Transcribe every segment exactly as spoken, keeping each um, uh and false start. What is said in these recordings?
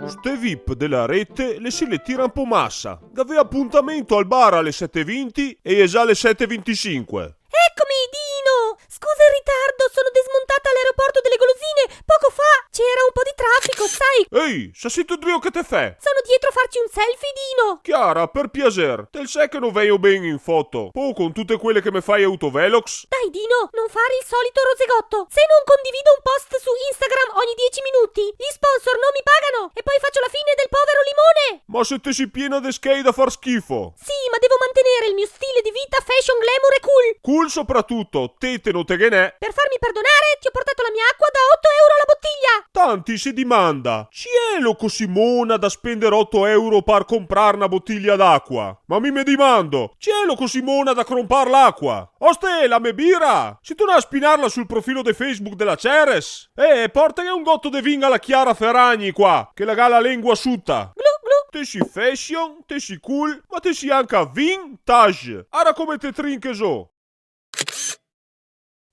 Ste vip de la rete le se le tira un po' masa. Gavea apuntamento al bar ale sete e vinti e je za le sete e vintisinque. Eccomi, Dino! Scusa il ritardo, sono dismontata all'aeroporto delle golosine poco fa. C'era un po' di traffico, sai. Ehi, sa sito drio che te fè? Sono dietro a farci un selfie, Dino! Chiara, per piaser, te el sè che no vegno ben in foto? Po con tute quele che me fai autovelox? Dai, Dino, non fare il solito rosegotto. Se non condivido un post su Instagram ogni dieci minuti, gli sponsor non mi pagano e poi faccio la fine del povero limone! Ma se te si piena de schei da far schifo! Sì, ma devo mantenere il mio stile di vita fashion, glamour e cool. Cool sopratuto, tete no te ghe n'è. Per farmi perdonare, ti ho portato la mia acqua da otto euro alla bottiglia. Tanti se dimanda: "Cielo, così mona da spender oto euro par comprar na botiglia d'acqua?" Ma mi me dimando: "Cielo, così mona da crompar l'acqua?" Oste, la me bira! Sito ndà a spinarla sul profilo de Facebook de la Ceres? Eh, porteghe un goto de vin a la Chiara Ferragni qua, che la ga la lengua suta. Glu, glu. Te si fashion, te si cool, ma te si anca vintage. Ara come te trinche zo.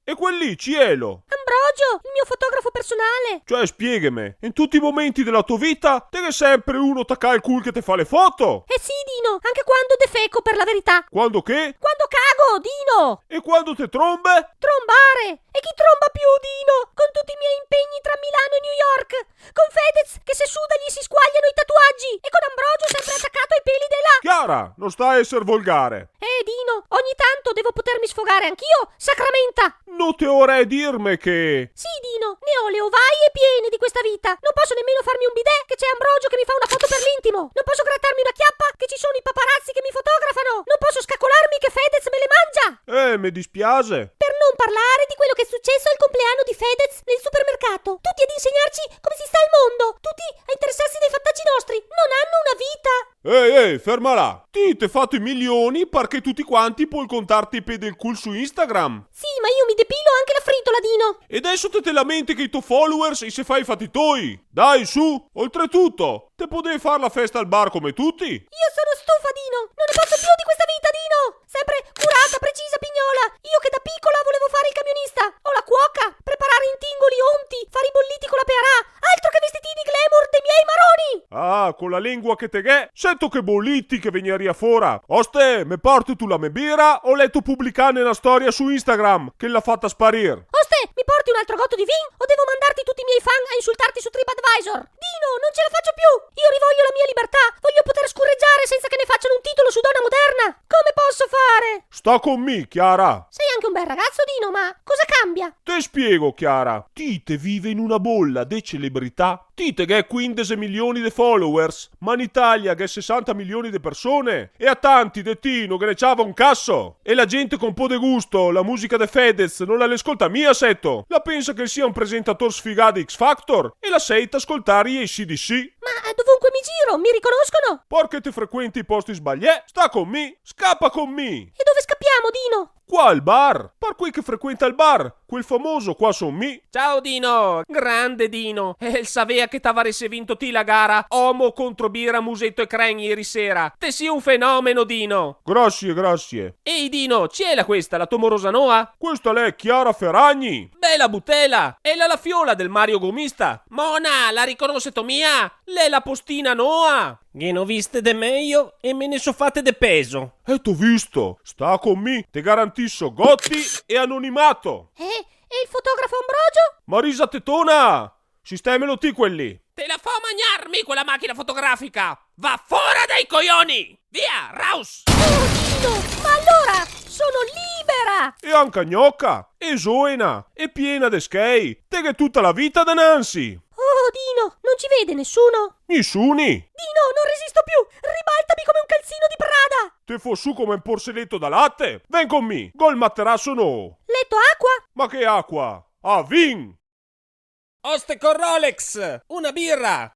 E quel lì, cielo? Ambrogio, il mio fotografo personale. Cioè, spiegheme, in tuti i momenti de la to vita te ghe senpre uno tacà al cul che te fa le foto? Eh sì, Dino, anche quando defeco, per la verità. Quando che? Quando cago, Dino! E quando te trombe? Trombare! E chi tromba più, Dino? Con tutti i miei impegni tra Milano e New York! Con Fedez che se suda e gli si squagliano i tatuaggi! E con Ambrogio sempre attaccato ai peli della... Chiara, no sta a eser volgare! Eh, Dino, ogni tanto devo potermi sfogare anch'io, sacramenta! No te vorè dirme che... Sì, Dino, ne ho le ovaie piene di questa vita. Non posso nemmeno farmi un bidet, che c'è Ambrogio che mi fa una foto per l'intimo. Non posso grattarmi una chiappa, che ci sono i paparazzi che mi fotografano. Non posso scacolarmi, che Fedez me le mangia. Eh, me dispiase. Per non parlare di quello che è successo al compleanno di Fedez nel supermercato. Tutti ad insegnarci come si sta al mondo. Tutti a interessarsi dei fattacci nostri. Non hanno una vita. Ehi, ehi, ferma là! Ti te fato i milioni parché tuti quanti pol contarte i peli del cul su Instagram? Sì, ma io mi depilo anche la fritola, Dino! E deso te te lamenti che i to followers i se fa i fati toi? Dai, su! Oltretuto, te podè far la festa al bar come tuti? Io sono stufa, Dino! Non ne posso più di questa vita, Dino! Sempre curata, precisa, pignola! Io che da piccola volevo fare il camionista! O la cuoca! Preparare intingoli, onti, fare i bolliti con la pearà! Altro che vestitini glamour dei miei maroni! Ah, co la lengua che te ghè, sento che boliti che vegnaria fora! Oste, me portetu la me bira o l'eto publicà ne na storia su Instagram, che l'à fata sparir? Oste, mi porti un altro goto di vin o devo mandarti tutti i miei fan a insultarti su TripAdvisor? Dino, non ce la faccio più! Io rivoglio la mia libertà, voglio poter scureggiare senza che ne facciano un titolo su Donna Moderna! Come posso fare? Sta con mi, Chiara! Sei anche un bel ragazzo, Dino, ma cosa cambia? Te spiego, Chiara. Ti te vive in una bolla de celebrità. Ti te ghè quindese milioni de followers, ma in Italia ghè sesanta milioni de persone, e a tanti de ti no ghe ne ciava un caso. E la gente con po' de gusto, la musica de Fedez no la le scolta mia, seto. La pensa che el sia un presentator sfigà de X Factor, e la seita a scoltar i A C/D C. Ma, eh, dovunque mi giro, mi riconoscono? Parché te frequenti i posti sbaliè. Sta con mi, scapa con mi. E dove scappiamo, Dino? Qua al bar, par quei che frequenta el bar, quel famoso Qua son mi. Ciao Dino, grande Dino. Eh, el savea che t'avarese vinto ti la gara, omo contro bira, museto e cren ieri sera. Te si un fenomeno, Dino. Grasie, grasie. Ehi Dino, ciela questa, la to morosa noa? Questa l'è Chiara Ferragni. Bela butela! Ela la fiola del Mario Gomista? Mona, la riconoseto mia? L'è la postina noa! Ghe n'ò viste de mejo e me ne so fate de pezo. E t'ò visto! Sta con mi, te garantiso goti e anonimato! Eh? E il fotografo Ambrogio? Marisa Tetona! Sistemelo ti quel lì! Te la fo magnar mi quela machina fotografica! Va fora dai coioni! Via, raus! Oh, Dino, ma allora sono libera! E anca gnoca, e zoena, e piena de schei, te ghè tuta la vita denansi! Oh, Dino, non ci vede nessuno? Nisuni! Dino, non resisto più! Ribaltami come un calzino di Prada! Te fo su come un porseleto da late! Ven con mi, go el materaso novo! Letto, acqua? Ma che acqua? A vin! Oste col Rolex! Una birra!